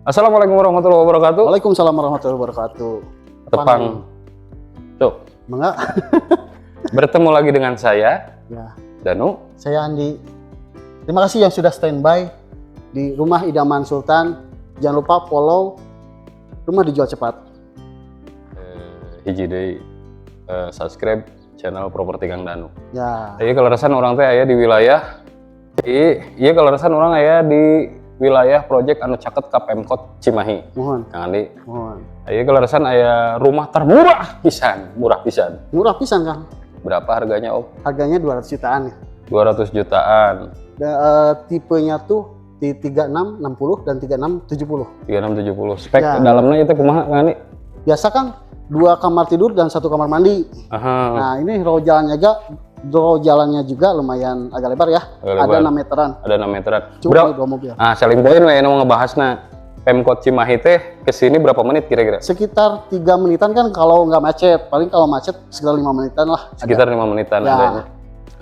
Assalamualaikum warahmatullahi wabarakatuh. Waalaikumsalam warahmatullahi wabarakatuh. Tepang. Tuh, Mangga. Bertemu lagi dengan saya, Ya, Danu. Saya Andi. Terima kasih yang sudah standby di Rumah Idaman Sultan. Jangan lupa follow Rumah Dijual Cepat. Hiji deui, subscribe channel Properti Kang Danu. Ya, Iya, kaleresan urang teh aya di wilayah, iya, kaleresan urang aya di wilayah project anu caket ka Pemkot Cimahi. Mohon, Kang Andi. Mohon. Iya, kaleresan aya rumah termurah pisan, murah pisan. Murah pisan, Kang. Berapa harganya, Om? Harganya 200 jutaan ya. 200 jutaan. Dan tipenya tuh di 3660 dan 3670. 3670. Spek dalamnya itu kumaha, Kang Andi? Biasa, Kang, dua kamar tidur dan satu kamar mandi. Nah, ini row jalannya juga lumayan agak lebar ya. Agak Ada lebar. 6 meteran. Ada 6 meteran. Cukup Berapa? dua mobil. Ah, selling point we nu ngebahasna. Pemkot Cimahi teh kesini berapa menit kira-kira? Sekitar 3 menitan kan kalau nggak macet. Paling kalau macet sekitar 5 menitan lah. Ada. Sekitar 5 menitan adanya.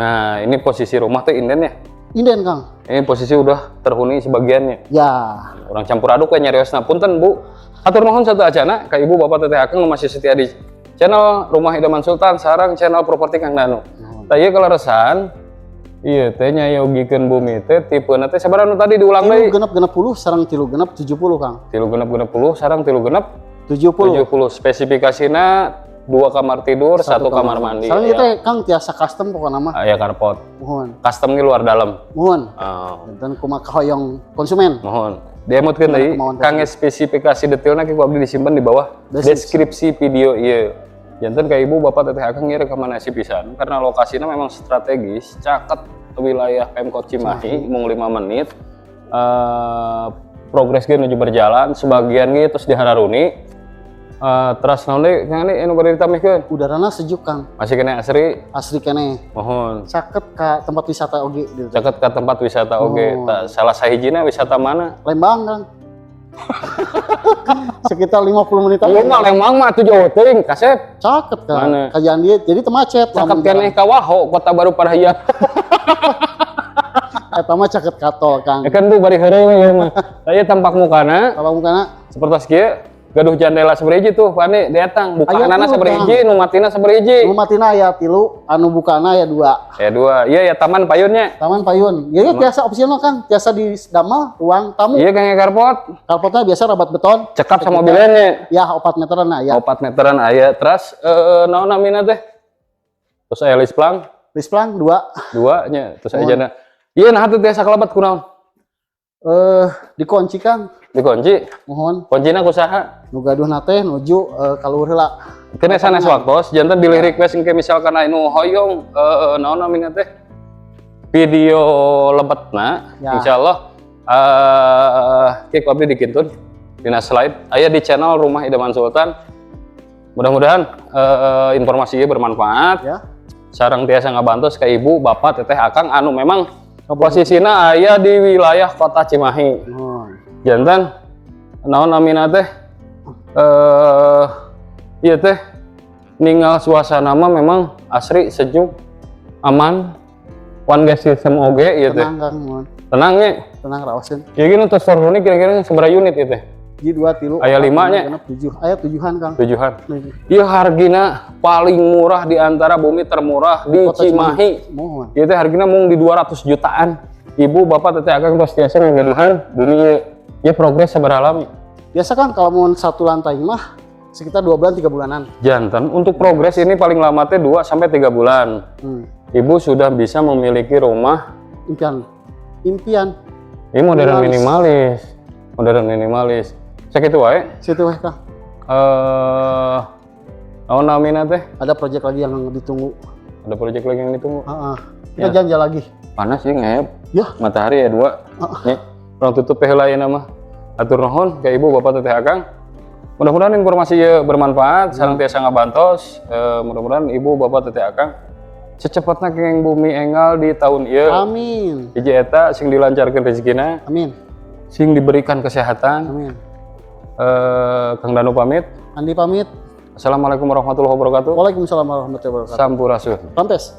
Nah, ini posisi rumah tuh inden ya. Inden, Kang. Ini posisi udah terhuni sebagiannya. Ya. Urang campur aduk we nyariosna, punten, Bu. Hatur nuhun sateuacanna ka Ibu, Bapak, Teteh, Akang nu masih setia di channel Rumah Idaman Sultan sareng channel Properti Kang Danu. Tah, ieu kaleresan ieu teh nyayogikeun bumi teh tipena teh sabaraha nu tadi, diulang Tilu deui? genep 60 sareng 36 70, Kang. 36 60 sareng 36 70. 70. Spesifikasina dua kamar tidur, satu kamar mandi. Sareng Aya, ieu teh, Kang, tiasa custom pokokna mah. Aya carport. Mohon. Custom ge luar dalam. Mohon. Oh. Dan kumaha kahoyong konsumen. Mohon. Diemutkeun deui kemauan kangge spesifikasi detailna ku abdi disimpan di bawah Deskripsi. Deskripsi video ieu. Janten ka Ibu, Bapak, Teteh, Akang ieu rekomendasi pisan karena lokasinya memang strategis, caket wilayah Pemkot Cimahi, mung 5 menit. Progres ge nuju berjalan, sebagian ge terus dihararuni. Terus naon deui, Kang Andi, anu bade ditambihkeun? Udarana sejuk, Kang. Masih keneh asri? Asri keneh. Mohon. Caket ka tempat wisata oge gitu. Caket ke tempat wisata oge. Oh. Tah, salah sahijina wisata mana? Lembang, Kang. Sekitar 50 menitan. Lu mah Lembang mah atuh jauh teuing, kasep. Caket, Kang. Mana? Kajian dia jadi teu macet. Caket Lamun keneh ka Waho, Kota Baru Parahyangan. Eta mah caket ka tol, Kang. Ya kan, Bu, bari heureuy we ieu mah. Tah, ieu tampak mukana Apa mukana? Seperti kieu, gaduh jandela sabaraha tuh, Pak Andi, datang. Bukaanana Aya tilu, sabaraha hiji, nu matina sabaraha hiji? Nu matina aya tilu, anu bukana aya dua. Ya dua. Iya ya, taman payunnya. Taman payun. Ya, tiasa opsional, Kang, tiasa di damel ruang tamu. Iya, kangge carport. Carportnya biasa rabat beton. Cekap sama mobilnya. Ya, 4 meteran nah, ya. 4 meteran aya. Terus naon namina teh? Terus aya lisplang Lisplang dua. Dua nya. Terus aya jana. Iya, nah teu tiasa kalebet kunaon? Dikunci, Kang. Dikunci. Mohon. Kuncina ku saha? Nu gaduhna teh nuju kaluhur heula. Kena sanes waktos, janten bilih request engke misalkan anu hoyong naon namina teh video lebetna, insyaallah ku abdi dikintun dina slide aya di channel Rumah Idaman Sultan. Mudah-mudahan informasi ieu bermanfaat. Sareng tiasa ngabantos ka Ibu, Bapak, Teteh, Akang anu memang posisina aya di wilayah Kota Cimahi. Mohon. Janten naon namina teh, ieu teh ningal suasana mah memang asri, sejuk, aman, one gas system oge ieu teh. Tenang, Kang, mohon. Tenang nya. Tenang, raoseun. Ya gini, terus terhuni kira-kira sabaraha unit ieu teh? Ji, dua, tilu, Aya opat, lima lima, nya. genep, tujuh. Aya tujuhan, Kang. Tujuhan. Ieu hargina paling murah di antara bumi termurah di Kota Cimahi. Mohon. Ieu teh hargina mung di 200 jutaan. Ibu, Bapak, Teteh, Akang tos tiasa ngagaduhan bumi ieu. Ieu progres sabaraha lami? Biasa kan kalau mau satu lantai mah sekitar 2 bulan 3 bulanan. Janten untuk progres ini paling lama teh 2 sampai 3 bulan. Ibu sudah bisa memiliki rumah. Impian. Impian. Ini modern minimalis. Modern minimalis. Sakitu wae. Situ weh, Kang. Naon namina teh? Ada project lagi yang ditunggu. Ada project lagi yang ditunggu. Heeh. Kita jalan-jalan lagi. Panas sih ngehep. Ya. Matahari ya dua. Nih, urang tutup heula ieu mah. Hatur nuhun ke Ibu, Bapak, Teteh, Akang. Mudah-mudahan informasi ieu bermanfaat, sareng tiasa ngabantos. Mudah-mudahan Ibu, Bapak, Teteh, Akang secepatnya kenging bumi enggal di tahun ieu. Amin. Hiji eta sing dilancarkeun rezekina, Amin. Sing diberikan kesehatan. Amin. Kang Danu pamit. Andi pamit. Assalamualaikum warahmatullahi wabarakatuh. Waalaikumsalam warahmatullahi wabarakatuh. Sampurasun. Rampes.